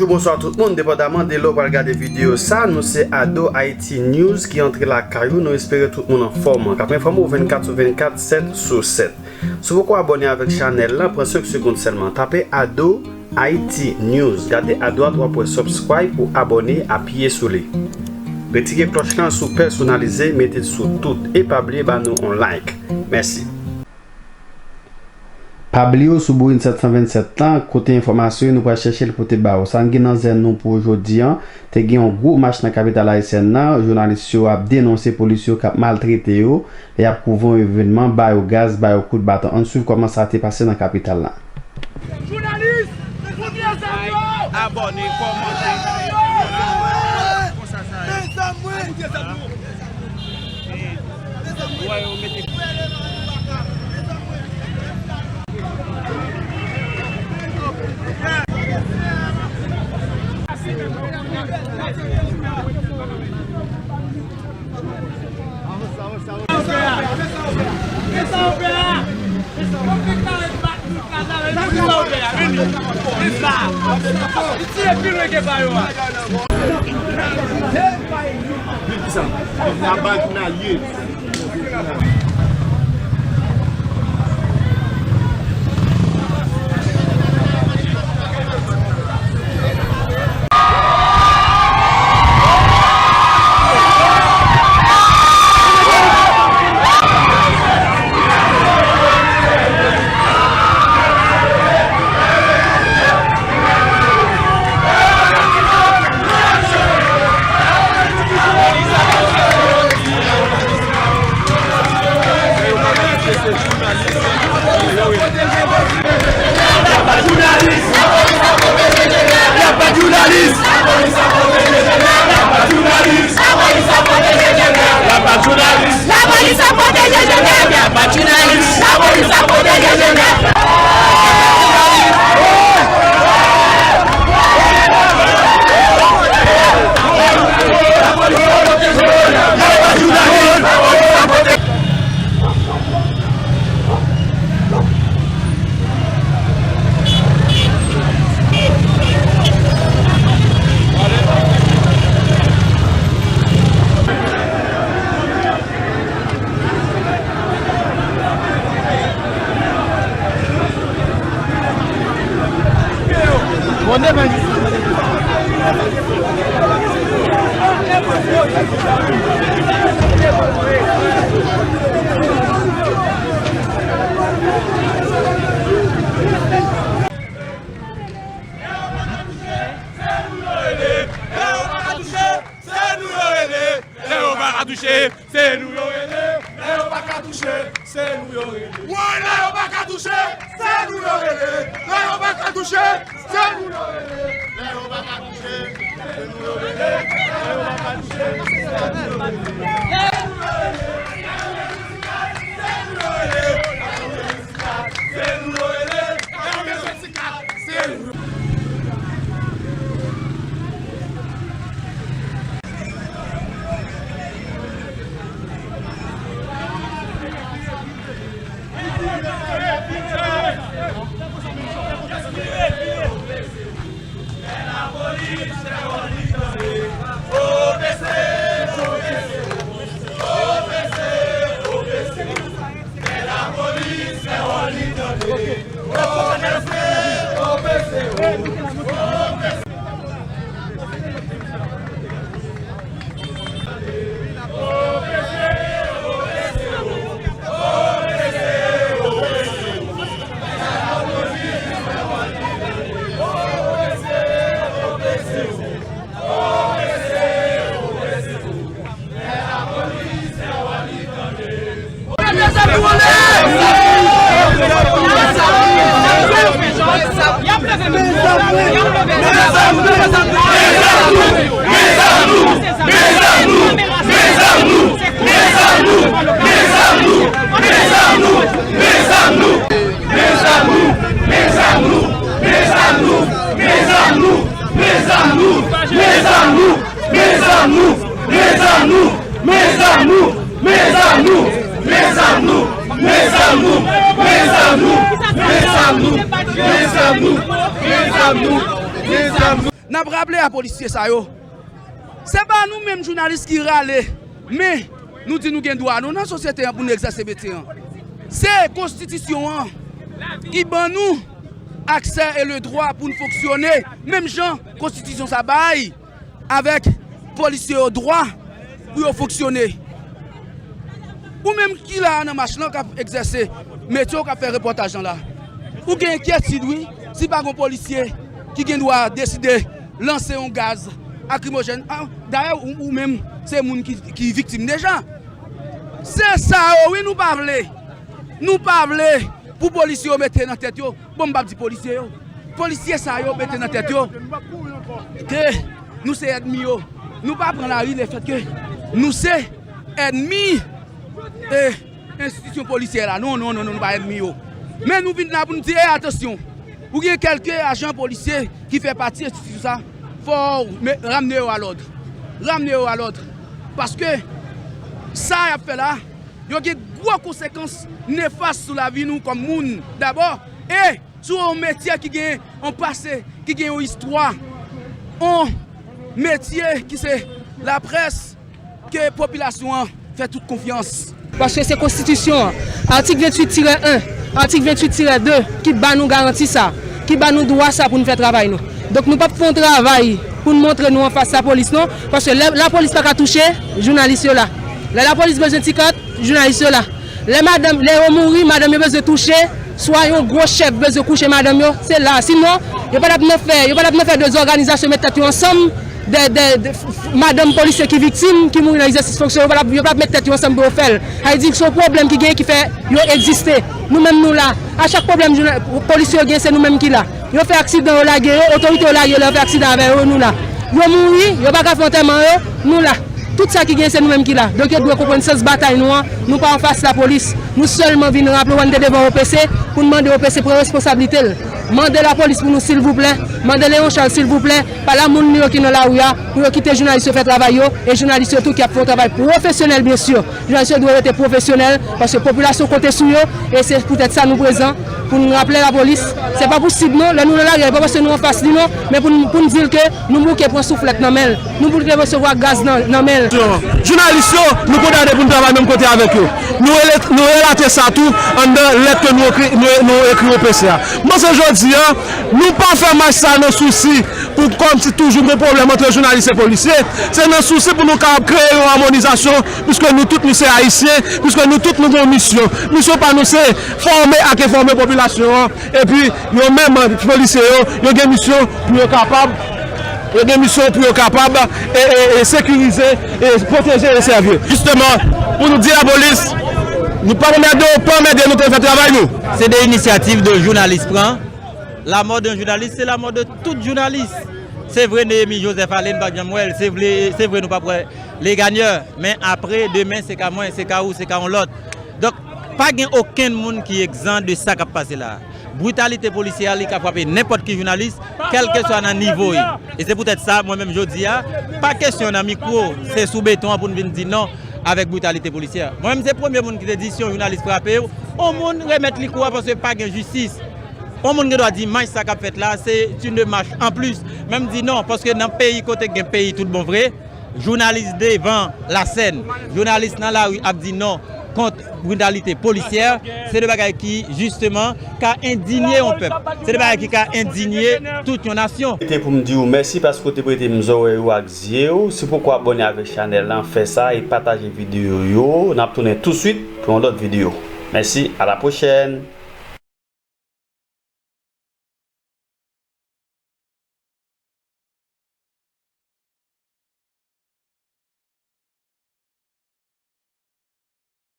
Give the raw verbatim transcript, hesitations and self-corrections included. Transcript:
Bonswa tout moun, depandaman de lè w pral gade videyo sa, nou se Ado Haiti News ki antre lakay ou, nou espere tout moun anfòm, k ap enfòme w vennkat sou vennkat, sèt sou sèt. Si w poko abòne avèk chanèl lan, pran senk segonn sèlman. Tape Ado Haiti News. Gade adwat, w ap wè subscribe pou abòne, apiye sou li. Retire klòch lan si w pèsonalize, mete l sou tout. E pa bliye ba nou yon like. Mèsi. Pa bliye w sou Boeing sèt san vennsèt lan, kote enfòmasyon yo nou pral chèche l pote ba w. Sa n gen nan zen nou pou jodi an, te gen yon gwo mach nan kapital ayisyèn nan, jounalis yo ap denonse polis yo k ap maltrete yo, lè y ap kouvri yon evènman, ba yo gaz, ba yo kout baton. Ann swiv kòman sa te pase nan kapital la. Jounalis, koute zam yo! Abòne, kòmante. Konsa sa ye. Koute zam yo! Lapolis ap pwoteje Jenèf! Lapolis ap pwoteje Jenèf! Lapolis ap pwoteje Jenèf! Se nou yo rele. Lè yo pa ka touche, se nou yo rele. Lè yo pa ka touche, se nou yo rele. Woy, lè yo pa ka touche, se nou yo rele. Lè yo pa ka touche, se nou yo rele. Lè yo pa ka touche, se nou yo rele. Lè yo pa ka touche, se nou yo rele. N ap raple a polisye sa yo, se pa nou menm jounalis ki rale men nou di nou gen dwa nou nan sosyete an pou nou egzèse metye an. Se konstitisyon an ki ban nou aksè e le dwa pou n fonksyone menm jan konstitisyon sa bay avèk polisye yo dwa pou yo fonksyone. Ou menm ki la nan mach lan k ap egzèse metye w, k ap fè repòtaj lan la, ou gen enkyetid wi, si pa gon polisye ki gen dwa deside lanse yon gaz lakrimojèn. Dayè ou menm se moun ki viktim deja. Se sa yo wi nou pa vle. Nou pa vle pou polisye yo mete nan tèt yo, bon, m p ap di polisye yo, polisye sa yo mete nan tèt yo ke nou se ènmi yo. Nou pa pran lari lefètke nou se ènmi enstitisyon polisyè la. Non, non, non, non, nou pa ènmi yo. Men nou vin la pou nou di, e atansyon, ou gen kèlke ajan polisye ki fè pati enstitisyon sa, fò w ramne yo alòd. Ramne yo alòd. Paske sa y ap fè la, yo gen gwo konsekans nefas sou lavi nou kòm moun dabò, e sou yon metye ki gen yon pase, ki gen yon istwa, yon metye ki se laprès, ke popilasyon an fè tout konfyans. Paske se konstitisyon an, atik venntuit tirè en, atik venntuit tirè de, ki ba nou garanti sa, ki ba nou dwa sa pou n fè travay nou. Donk nou p ap fè yon travay pou n montre nou anfas lapolis non, paske lè lapolis pa ka touche, jounalis yo la. Lè lapolis bezwen ti kat, jounalis yo la. Lè madanm, lè yo mouri, madanm yo bezwen touche, swa yon gwo chèf bezwen kouche madanm yo, se la. Sinon, yo pa t ap nan fè, yo pa t ap nan fè dezòganizasyon, met tèt yo ansanm, de, de, de, madanm polisye ki viktim, ki mouri nan egzèsis fonksyon, yo pa t ap, yo pa t ap met tèt yo ansanm pou yo fè l. Sa vle di se yon pwoblèm ki genyen ki fè yo egziste. Nou menm nou la. A chak pwoblèm polisye yo genyen, se nou menm ki la. Yo fè aksidan, yo lage yo, otorite yo lage yo, lè yo fè aksidan avè yo, nou la. Yo mouri, yo pa ka fè antèman yo, nou la. Tout sa ki genyen, se nou menm ki la. Donk yo dwe konprann sans batay nou an, nou pa anfas lapolis. Nou sèlman vin raple w, n te devan O P C pou n mande O P C pran responsablite l. Mande lapolis pou nou silvouplè, mande Leon Charles silvouplè, pale a moun li yo ki nan lari a, pou yo kite jounalis yo fè travay yo, e jounalis yo tou ki ap fè yon travay pwofesyonèl byen si. Jounalis yo dwe rete pwofesyonèl, paske popilasyon konte sou yo, e se poutèt sa nou prezan, pou n raple lapolis. Se pa pou sid non, lè nou nan lari a, e pa paske nou anfas li non, men pou n, pou n di l ke nou bouke pran souflèt nan men l, nou bouke resevwa gaz nan, nan men l. Jounalis yo, nou kondane pou n travay menm kote avèk yo. Nou rele, nou relate sa tou anndan lèt ke nou ekri, nou, nou ekri O P C a. M panse jodi a, nou pa fè mach sa nan sousi pou kòmsi toujou gon pwoblèm ant jounalis e polisye. Se nan sousi pou nou kapab kreye yon amònizasyon, piske nou tout nou se ayisyen, piske nou tout nou gon misyon. Misyon pa nou se fòme ak enfòme popilasyon an. Epi, yo menm, polisye yo, yo gen misyon pou yo kapab, yo gen misyon pou yo kapab e, e, e sekirize, e pwoteje e sèvi. Jisteman, pou nou di lapolis, nou p ap anmède yo, pa anmède nou, te fè travay nou. Se de inisyativ de jounalis pran. La mort d'un journaliste, c'est la mort de tout journaliste. Se vre, Néhémie Joseph ale, n p ap janm wè l. Se vre, se vre, nou p ap wè Legagneur. Men apre, demen, se ka mwen, se ka ou, se ka yon lòt. Donk, pa gen okenn moun ki egzan de sa k ap pase la a. Britalite polisyè a, li ka frape nenpòt ki jounalis, kèlkeswa nan nivo l. E se poutèt sa, mwen menm jodi a, pa kesyon nan mikwo, se sou beton an pou n vin di non avèk britalite polisyè. Mwen menm, se premye moun ki te di, si yon jounalis frape w, yon moun remèt li kou a paske pa gen jistis. Yon moun gen dwa di, mach sa k ap fèt la, se une marche en plus. Men m di non, paske nan peyi kote gen peyi tout bon vre, jounalis devan lasèn, jounalis nan lari ap di non kont britalite polisyè, se de bagay ki, jisteman, ka endinye yon pèp. Se de bagay ki ka endinye tout yon nasyon. Se te pou m di w mèsi paske w te prete m zòrèy ou ak zye w. Si w poko abòne avèk chanèl lan, fè sa e pataje videyo yo. N ap tounen touswit pou yon lòt videyo. Mèsi, a la pwochèn!